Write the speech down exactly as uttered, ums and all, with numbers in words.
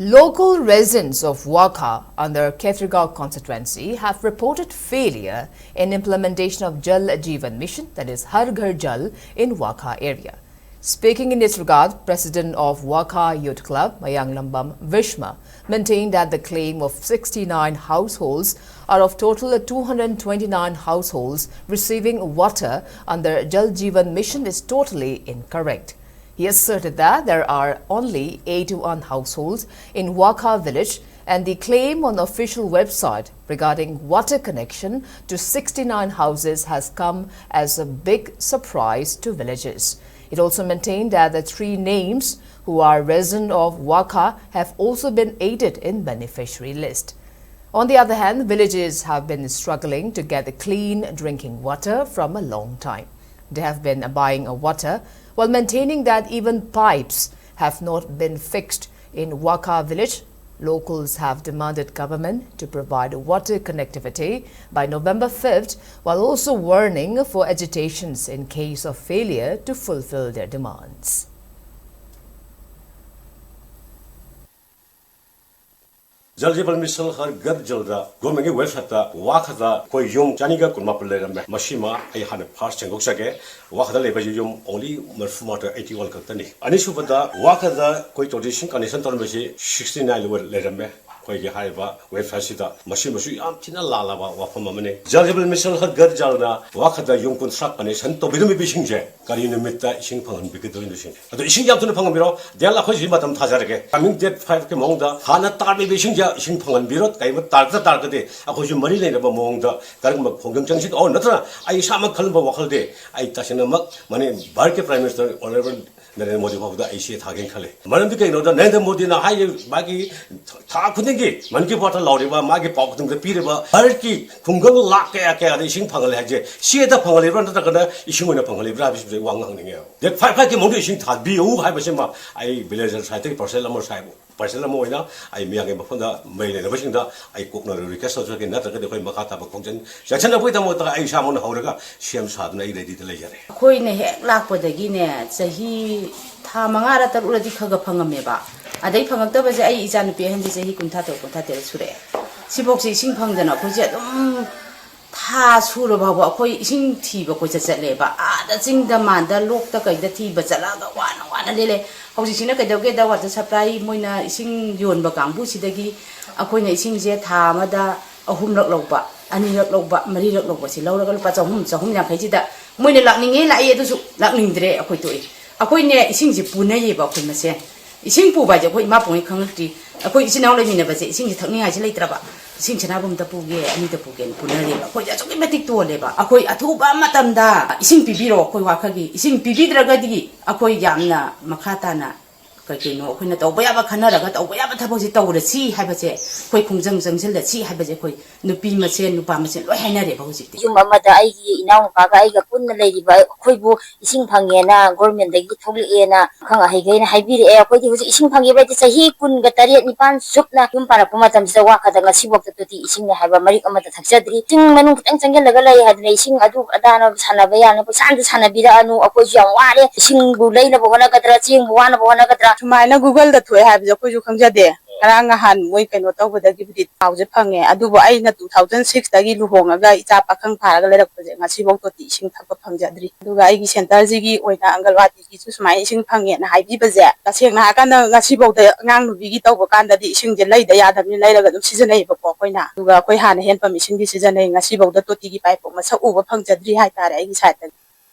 Local residents of Wakha under Khetrigao constituency have reported failure in implementation of Jal Jeevan Mission, that is Har Ghar Jal, in Wakha area. Speaking in this regard, President of Wakha Youth Club, Mayanglambam Vishma, maintained that the claim of sixty-nine households out of total two hundred twenty-nine households receiving water under Jal Jeevan Mission is totally incorrect. He asserted that there are only eighty-one households in Wakha village, and the claim on the official website regarding water connection to sixty-nine houses has come as a big surprise to villagers. It also maintained that the three names who are resident of Wakha have also been added in beneficiary list. On the other hand, villages have been struggling to get the clean drinking water from a long time. They have been buying a water while maintaining that even pipes have not been fixed in Wakha village. Locals have demanded government to provide water connectivity by November fifth, while also warning for agitations in case of failure to fulfill their demands. Jal Jeevan Mission Har Ghar Jal ꯗ ꯒꯣꯔꯃꯦꯟꯒꯤ ꯋꯦꯕꯁꯥꯏꯠꯇ ꯋꯥꯈꯗ ꯑꯩꯈꯣꯏ ꯌꯨꯝ ꯆꯅꯤꯒ ꯀꯨꯟꯃꯥꯄꯟ ꯂꯩꯔꯝꯃꯦ꯫ ꯃꯁꯤꯃ ꯑꯩ ꯍꯥꯟꯅ first ꯁꯦꯡꯗꯣꯛꯆꯒꯦ꯫ ꯋꯥꯈꯗ ꯂꯩꯕ ꯌꯨꯝ ꯑꯣꯡꯂꯤ ꯃꯔꯤꯐꯨ ꯃꯥꯊꯣꯏ, ꯑꯩꯠꯇꯤ ꯋꯥꯟ ꯈꯛꯇꯅꯤ꯫ ꯑꯅꯤꯁꯨꯕꯗ ꯋꯥꯈꯗ ꯑꯩꯈꯣꯏ ꯇꯣꯇꯤ ꯏꯁꯤꯡ ꯀꯅꯦꯛꯁꯟ ꯇꯧꯔꯝꯕꯁꯤ ꯁꯤꯛꯁꯇꯤ ꯅꯥꯏꯟ ꯂꯩꯔꯝꯃꯦ꯫ ꯑꯩꯈꯣꯏꯒꯤ ꯍꯥꯏꯔꯤꯕ ꯋꯦꯕꯁꯥꯏꯠꯁꯤꯗ ꯃꯁꯤꯃꯁꯨ ꯌꯥꯝ ꯊꯤꯅ ꯂꯥꯜꯂꯕ ꯋꯥꯐꯝ ꯑꯃꯅꯤ꯫ ꯖꯜ ꯖꯤꯕꯟ ꯃꯤꯁꯟ ꯍꯔ ꯘꯔ ꯖꯜꯅ ꯋꯥꯈꯗ ꯌꯨꯝ ꯀꯨꯟꯊ꯭ꯔꯥ ꯀꯅꯦꯛꯁꯟ ꯇꯧꯕꯤꯔꯝꯃꯤꯕꯁꯤꯡꯁꯦ ꯀꯔꯤ ꯅꯨꯃꯤꯠꯇ ꯏꯁꯤꯡ ꯐꯪꯍꯟꯕꯤꯒꯗꯣꯏꯅꯣ ꯁꯤꯅꯤ꯫ ꯑꯗꯣ ꯏꯁꯤꯡ ꯌꯥꯝ ꯊꯨꯅ ꯐꯪꯍꯟꯕꯤꯔꯣ꯫ ꯗꯦꯜ ꯑꯩꯈꯣꯏ ꯍꯧꯖꯤꯛ ꯃꯇꯝ ꯊꯥꯖꯔꯒꯦ꯫ ꯀꯃꯤꯡ ꯗꯦꯠ ꯐꯥꯏꯚꯀꯤ ꯃꯑꯣꯡꯗ ꯍꯥꯟꯅ ꯇꯥꯔꯝꯃꯤꯕ ꯏꯁꯤꯡꯁꯦ ꯏꯁꯤꯡ ꯐꯪꯍꯟꯕꯤꯔꯣ꯫ ꯀꯔꯤꯒꯨꯝꯕ ꯇꯥꯔꯛꯇ ꯇꯥꯔꯒꯗꯤ ꯑꯩꯈꯣꯏꯁꯨ ꯃꯔꯤ ꯂꯩꯅꯕ ꯃꯑꯣꯡꯗ ꯀꯔꯤꯒꯨꯝꯕ ꯈꯣꯡꯖꯪ ꯆꯪꯁꯤꯟ ꯑꯣ ꯅꯠꯇ꯭ꯔꯒ ꯑꯩ ꯏꯁꯥꯃꯛ ꯈꯜꯂꯝꯕ ꯋꯥꯈꯜꯗꯤ ꯑꯩ ꯇꯁꯦꯡꯅꯃꯛ ꯃꯅꯤ ꯚꯥꯔꯠꯀꯤ prime minister honourable Narendra Modi ꯐꯥꯎꯕꯗ ꯑꯩ ꯆꯦ ꯊꯥꯒꯦꯅ ꯈꯜꯂꯦ꯫ ꯃꯔꯝꯗꯤ ꯀꯩꯒꯤꯅꯣꯗ ꯅꯔꯦꯟꯗ꯭ꯔ ꯃꯣꯗꯤꯅ ꯍꯥꯏꯔꯤꯕ ꯃꯥꯒꯤ ꯊꯥ ꯈꯨꯗꯤꯡꯒꯤ ꯃꯟ ꯀꯤ ꯕꯥꯠꯇ ꯂꯥꯎꯔꯤꯕ ꯃꯥꯒꯤ ꯄꯥꯎ ꯈꯨꯗꯤꯡꯗ ꯄꯤꯔꯤꯕ ꯚꯥꯔꯠꯀꯤ ꯈꯨꯡꯒꯪ ꯂꯥꯛ ꯀꯌꯥ ꯀꯌꯥꯗ ꯏꯁꯤꯡ ꯐꯪꯍꯜꯂꯦ ꯍꯥꯏꯁꯦ ꯆꯦꯗ ꯐꯪꯍꯜꯂꯤꯕ꯭ꯔꯥ ꯅꯠꯇ꯭ꯔꯒꯅ ꯏꯁꯤꯡ ꯑꯣꯏꯅ ꯐꯪꯍꯜꯂꯤꯕ꯭ꯔꯥ ꯍꯥꯏꯕꯁꯤꯗ ꯑꯩ ꯋꯥ ꯉꯥꯡꯅꯤꯡꯉꯦ꯫ ꯗꯦꯠ ꯐꯥꯏꯚ ꯐꯥꯏꯚꯀꯤ ꯃꯅꯨꯡꯗ ꯏꯁꯤꯡ ꯊꯥꯕꯤꯌꯨ ꯍꯥꯏꯕꯁꯤꯃ ꯑꯩ ꯚꯤꯂꯦꯖꯔ ꯁꯥꯏꯠꯇꯒꯤ ꯄꯥꯔꯁꯦꯜ ꯑꯃ ꯁꯥꯏ ꯄꯥꯔꯁꯦꯜ ꯑꯃ ꯑꯣꯏꯅ ꯑꯩ ꯃꯤꯌꯥꯝꯒꯤ ꯃꯐꯝꯗ ꯃꯩ ꯂꯩꯅꯕꯁꯤꯡꯗ ꯑꯩ ꯀꯣꯛꯅ ꯔꯤꯀ꯭ꯋꯦꯁ ꯇꯧꯖꯒꯦ, ꯅꯠꯇ꯭ꯔꯒꯗꯤ ꯑꯩꯈꯣꯏ ꯃꯈꯥ ꯇꯥꯕ ꯈꯣꯡꯖꯪ ꯆꯪꯁꯤꯟꯅꯕꯒꯤꯗꯃꯛꯇ ꯑꯩ ꯏꯁꯥꯃꯛꯅ ꯍꯧꯔꯒ ꯁꯦꯝ ꯁꯥꯗꯨꯅ ꯑꯩ ꯔꯦꯗꯤꯗ ꯂꯩꯖꯔꯦ꯫ ꯑꯩꯈꯣꯏꯅ ꯍꯦꯛ ꯂꯥꯛꯄꯗꯒꯤꯅꯦ, ꯆꯍꯤ ꯊꯥ ꯃꯉꯥꯔ ꯇꯔꯨꯛꯂꯗꯤ ꯈꯔ ꯈꯔ ꯐꯪꯉꯝꯃꯦꯕ꯫ ꯑꯗꯩ ꯐꯪꯉꯛꯇꯕꯁꯦ ꯑꯩ ꯏꯆꯥ ꯅꯨꯄꯤ ꯑꯍꯟꯁꯦ ꯆꯍꯤ ꯀꯨꯟꯊ꯭ꯔꯥ ꯇꯔꯨꯛ, ꯀꯨꯟꯊ꯭ꯔꯥ ꯇꯔꯦꯠ ꯁꯨꯔꯛꯑꯦ꯫ ꯁꯤꯐꯥꯎꯁꯦ ꯏꯁꯤꯡ ꯐꯪꯗꯅ ꯑꯩꯈꯣꯏꯁꯦ ꯑꯗꯨꯝ ꯊꯥ ꯁꯨꯔ ꯐꯥꯎꯕ ꯑꯩꯈꯣꯏ ꯏꯁꯤꯡ ꯊꯤꯕ ꯀꯣꯏꯆꯠ ꯆꯠꯂꯦꯕ꯫ ꯑꯥꯗ ꯆꯤꯡꯗ ꯃꯥꯟꯗ ꯂꯣꯛꯇ ꯀꯩꯗ ꯊꯤꯕ ꯆꯠꯂꯒ ꯋꯥꯅ ꯋꯥꯅ ꯂꯦꯜꯂꯦ꯫ ꯍꯧꯖꯤꯛꯁꯤꯅ ꯀꯩꯗꯧꯒꯦꯗ, ꯋꯥꯇꯔ ꯁꯄ꯭ꯂꯥꯏ ꯃꯣꯏꯅ ꯏꯁꯤꯡ ꯌꯣꯟꯕ ꯀꯥꯡꯕꯨꯁꯤꯗꯒꯤ ꯑꯩꯈꯣꯏꯅ ꯏꯁꯤꯡꯁꯦ ꯊꯥ ꯑꯃꯗ ꯑꯍꯨꯝꯂꯛ ꯂꯧꯕ, ꯑꯅꯤꯔꯛ ꯂꯧꯕ, ꯃꯔꯤꯔꯛ ꯂꯧꯕꯁꯤ ꯂꯧꯔꯒ ꯂꯨꯄꯥ ꯆꯍꯨꯝ, ꯆꯍꯨꯝ ꯌꯥꯡꯈꯩꯁꯤꯗ ꯃꯣꯏꯅ ꯂꯥꯛꯅꯤꯡꯉꯦ ꯂꯥꯛꯏ, ꯑꯗꯨꯁꯨ ꯂꯥꯛꯅꯤꯡꯗ꯭ꯔꯦ꯫ ꯑꯩꯈꯣꯏ ꯇꯣꯛꯏ꯫ ꯑꯩꯈꯣꯏꯅꯦ ꯏꯁꯤꯡꯁꯦ ꯄꯨꯅꯩꯌꯦꯕ ꯑꯩꯈꯣꯏ ꯃꯁꯦꯟ꯫ ꯏꯁꯤꯡ ꯄꯨꯕ ꯍꯥꯏꯁꯦ ꯑꯩꯈꯣꯏ ꯏꯃꯥ ꯄꯣꯛꯉꯩ ꯈꯪꯉꯛꯇ꯭ꯔꯤ꯫ ꯑꯩꯈꯣꯏ ꯏꯆꯤꯟ ꯏꯅꯥꯎ ꯂꯩꯃꯤꯟꯅꯕꯁꯦ ꯏꯁꯤꯡꯁꯦ ꯊꯛꯅꯤꯡꯉꯥꯏꯁꯦ ꯂꯩꯇ꯭ꯔꯕ, ꯏꯁꯤꯡ ꯁꯅꯥꯕꯨ ꯑꯝꯇ ꯄꯨꯒꯦ, ꯑꯅꯤꯗ ꯄꯨꯒꯦꯅ ꯄꯨꯅꯔꯦꯕ꯫ ꯑꯩꯈꯣꯏꯁꯦ ꯑꯁꯨꯛꯀꯤ ꯃꯇꯤꯛ ꯇꯣꯜꯂꯦꯕ꯫ ꯑꯩꯈꯣꯏ ꯑꯊꯨꯕ ꯃꯇꯝꯗ ꯏꯁꯤꯡ ꯄꯤꯕꯤꯔꯣ, ꯑꯩꯈꯣꯏ ꯋꯥꯈꯜꯒꯤ ꯏꯁꯤꯡ ꯄꯤꯕꯤꯗ꯭ꯔꯒꯗꯤ ꯑꯩꯈꯣꯏ ꯌꯥꯝꯅ ꯃꯈꯥ ꯇꯥꯅ ꯀꯩ ꯀꯩꯅꯣ ꯑꯩꯈꯣꯏꯅ ꯇꯧꯕ ꯌꯥꯕ ꯈꯟꯅꯔꯒ ꯇꯧꯕ ꯌꯥꯕ ꯊꯕꯛꯁꯦ ꯇꯧꯔꯁꯤ ꯍꯥꯏꯕꯁꯦ, ꯑꯩꯈꯣꯏ ꯈꯣꯡꯖꯪ ꯆꯪꯁꯤꯜꯂꯁꯤ ꯍꯥꯏꯕꯁꯦ ꯑꯩꯈꯣꯏ ꯅꯨꯄꯤ ꯃꯁꯦꯟ, ꯅꯨꯄꯥ ꯃꯁꯦꯟ ꯂꯣꯏ ꯍꯥꯏꯅꯔꯦꯕ ꯍꯧꯖꯤꯛꯇꯤ꯫ ꯌꯨꯝ ꯑꯃꯗ ꯑꯩꯒꯤ ꯏꯅꯥꯎꯅꯨꯄꯥꯒ ꯑꯩꯒ ꯄꯨꯟꯅ ꯂꯩꯔꯤꯕ ꯑꯩꯈꯣꯏꯕꯨ ꯏꯁꯤꯡ ꯐꯪꯉꯦꯅ, ꯒꯣꯔꯃꯦꯟꯗꯒꯤ ꯊꯣꯛꯂꯛꯑꯦꯅ ꯑꯈꯪ ꯑꯍꯩꯈꯩꯅ ꯍꯥꯏꯕꯤꯔꯛꯑꯦ꯫ ꯑꯩꯈꯣꯏꯗꯤ ꯍꯧꯖꯤꯛ ꯏꯁꯤꯡ ꯐꯪꯉꯤꯕ ꯍꯥꯏꯗꯤ ꯆꯍꯤ ꯀꯨꯟꯒ ꯇꯔꯦꯠ ꯅꯤꯄꯥꯟ ꯆꯨꯞꯅ ꯌꯨꯝ ꯄꯥꯜꯂꯛꯄ ꯃꯇꯝꯁꯤꯗ ꯋꯥ ꯈꯛꯇ, ꯉꯁꯤꯐꯥꯎꯗ ꯇꯣꯇꯤ ꯏꯁꯤꯡꯅꯦ ꯍꯥꯏꯕ ꯃꯔꯤꯛ ꯑꯃꯠꯇ ꯊꯛꯆꯗ꯭ꯔꯤ꯫ ꯏꯁꯤꯡ ꯃꯅꯨꯡ ꯈꯤꯇꯪ ꯆꯪꯁꯤꯜꯂꯒ ꯂꯩ ꯍꯥꯏꯗꯅ ꯏꯁꯤꯡ ꯑꯗꯨ ꯑꯗꯥꯅ ꯁꯥꯟꯅꯕ ꯌꯥꯅ ꯄꯩꯁꯥ ꯑꯝꯇ ꯁꯥꯟꯅꯕꯤꯔꯛꯑꯅꯨ꯫ ꯑꯩꯈꯣꯏꯁꯨ ꯌꯥꯝ ꯋꯥꯔꯦ꯫ ꯏꯁꯤꯡꯕꯨ ꯂꯩꯅꯕ ꯍꯣꯠꯅꯒꯗ꯭ꯔꯥ, ꯆꯦꯡꯕꯨ ꯋꯥꯅꯕ ꯍꯣꯠꯅꯒꯗ꯭ꯔꯥ? ꯁꯨꯃꯥꯏꯅ Google-ꯗ ꯊꯣꯛꯑꯦ ꯍꯥꯏꯕꯁꯦ ꯑꯩꯈꯣꯏꯁꯨ ꯈꯪꯖꯗꯦ꯫ ꯉꯔꯥꯡ ꯅꯍꯥꯟ ꯃꯣꯏ ꯀꯩꯅꯣ ꯇꯧꯕꯗꯒꯤꯕꯨꯗꯤ ꯄꯥꯎꯁꯦ ꯐꯪꯉꯦ, ꯑꯗꯨꯕꯨ ꯑꯩꯅ two thousand six-ꯇꯒꯤ ꯂꯨꯍꯣꯡꯉꯒ ꯏꯆꯥ ꯄꯥꯈꯪ ꯐꯥꯔꯒ ꯂꯩꯔꯛꯄꯁꯦ ꯉꯁꯤꯐꯥꯎ ꯇꯣꯇꯤ ꯏꯁꯤꯡ ꯊꯛꯄ ꯐꯪꯖꯗ꯭ꯔꯤ꯫ ꯑꯗꯨꯒ ꯑꯩꯒꯤ centre-ꯁꯤꯒꯤ ꯑꯣꯏꯅ ꯑꯪꯒꯜꯋꯥꯗꯤꯒꯤꯁꯨ ꯁꯨꯃꯥꯏꯅ ꯏꯁꯤꯡ ꯐꯪꯉꯦꯅ ꯍꯥꯏꯕꯤꯕꯁꯦ, ꯇꯁꯦꯡꯅ ꯍꯥꯏꯔꯀꯥꯟꯗ ꯉꯁꯤꯐꯥꯎꯗ ꯑꯉꯥꯡ ꯅꯨꯄꯤꯒꯤ ꯇꯧꯕ ꯀꯥꯟꯗꯗꯤ ꯏꯁꯤꯡꯁꯦ ꯂꯩꯗ ꯌꯥꯗꯕꯅꯤꯅ ꯂꯩꯔꯒ ꯑꯗꯨꯝ ꯁꯤꯖꯤꯟꯅꯩꯌꯦꯕꯀꯣ ꯑꯩꯈꯣꯏꯅ꯫ ꯑꯗꯨꯒ ꯑꯩꯈꯣꯏ ꯍꯥꯟꯅ hand pump ꯏꯁꯤꯡꯗꯤ ꯁꯤꯖꯤꯟꯅꯩ, ꯉꯁꯤꯐꯥꯎꯗ ꯇꯣꯇꯤꯒꯤ pipe ꯃꯁꯛ ꯎꯕ ꯐꯪꯖꯗ꯭ꯔꯤ ꯍꯥꯏꯇꯥꯔꯦ ꯑꯩꯒꯤ side-ꯇꯒꯤ꯫